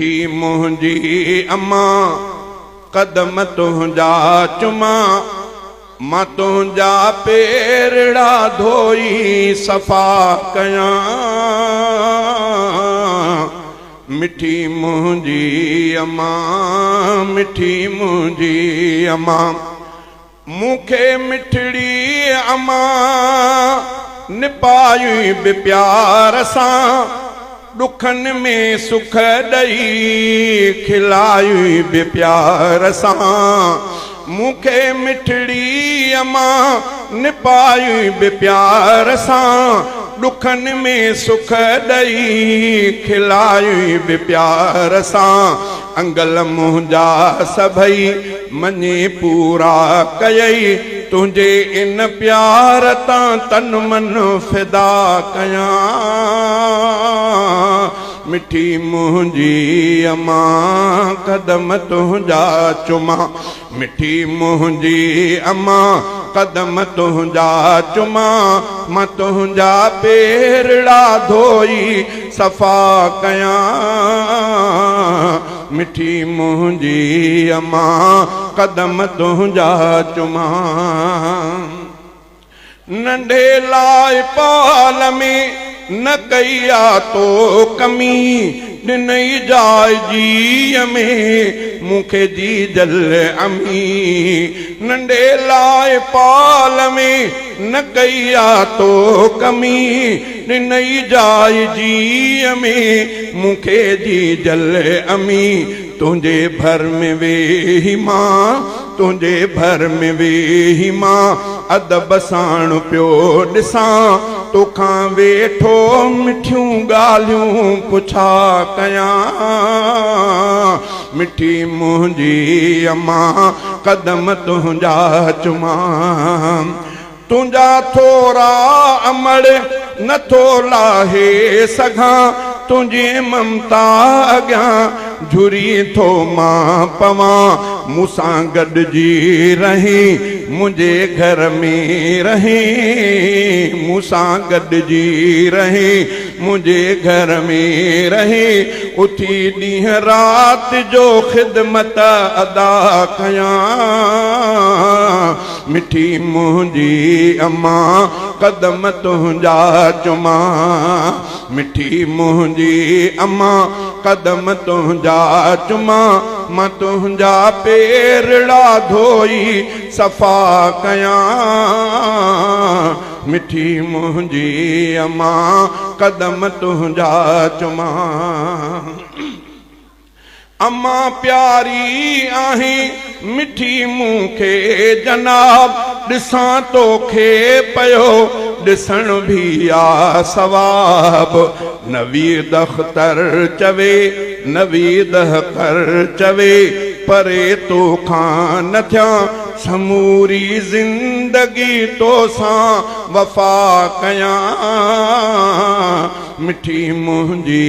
مٺي منهنجي اما، قدم تنهنجا چمان، مان تنهنجا پيرڙا ڌوئي صفا ڪيان. مٺي منهنجي اما، مٺي منهنجي اما. مون کي مٺڙي اما نپايئي به پيار سان، ڏکن ۾ سک ڏئي کلايئي به پيار سان. مون کي مٺڙي اما نپايئي به پيار سان، ڏکن ۾ سک ڏئي کلايئي به پيار سان. انگل منهنجا سڀئي مڃي پورا ڪيئي، تنهنجي ان پيار تان تن من فدا ڪيان. مٺي منهنجي امان قدم تنهنجا چمان، مٺي منهنجي امان قدم تنهنجا چمان، مان تنهنجا پيرڙا ڌوئي صفا ڪيان. مٺي منهنجي امان قدم تنهنجا چمان. ننڍي لاء پال ۾ نه ڪئي آ تو ڪمي، ڏنئي جاء جيء ۾ مون کي جيجل امي. ننڍي لاء پال ۾ نه ڪئي آ تو ڪمي، ڏنئي جاء جيء ۾ مون کي جيجل امي. تنهنجي ڀر ۾ ويهي مان، تنهنجي ڀر ۾ ويهي مان ادب ساڻ پيو ڏسان، توکان ويٺو مٺيون ڳالهيون پڇا ڪيان. مٺي منهنجي امان قدم تنهنجا چمان. تنهنجا ٿورا امڙ نٿو لاهي سگهان، تنهنجي ممتا اڳيان جهري ٿو مان پوان. مون سان گڏجي رهين، منهنجي گهر ۾ رهين، مون سان گڏجي رهين، منهنجي گهر ۾ رهين، اٿي ڏينهن رات جو خدمت ادا ڪيان. مٺي منهنجي امان قدم تنهنجا چمان، مٺي منهنجي امان قدم تنهنجا چمان، مان تنهنجا پيرڙا ڌوئي صفا ڪيان. مٺي منهنجي امان قدم تنهنجا چمان. امان پياري آهين مٺي مون کي جناب، ڏسان توکي پيو ڏسڻ ڀي آ ثواب. نويد اختر چوي نويد اختر چوي پري توکان نه ٿيان، سموري زندگي توسان وفا ڪيان. مٺي منهنجي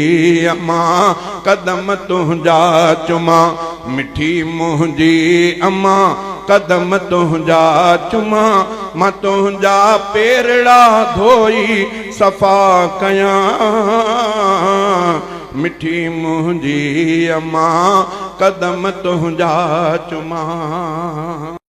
امان قدم تنهنجا چمان، مٺي منهنجي امان قدم تنهنجا چمان، مان تنهنجا پيرڙا ڌوئي صفا ڪيان. مٺي منهنجي امان قدم تنهنجا چمان.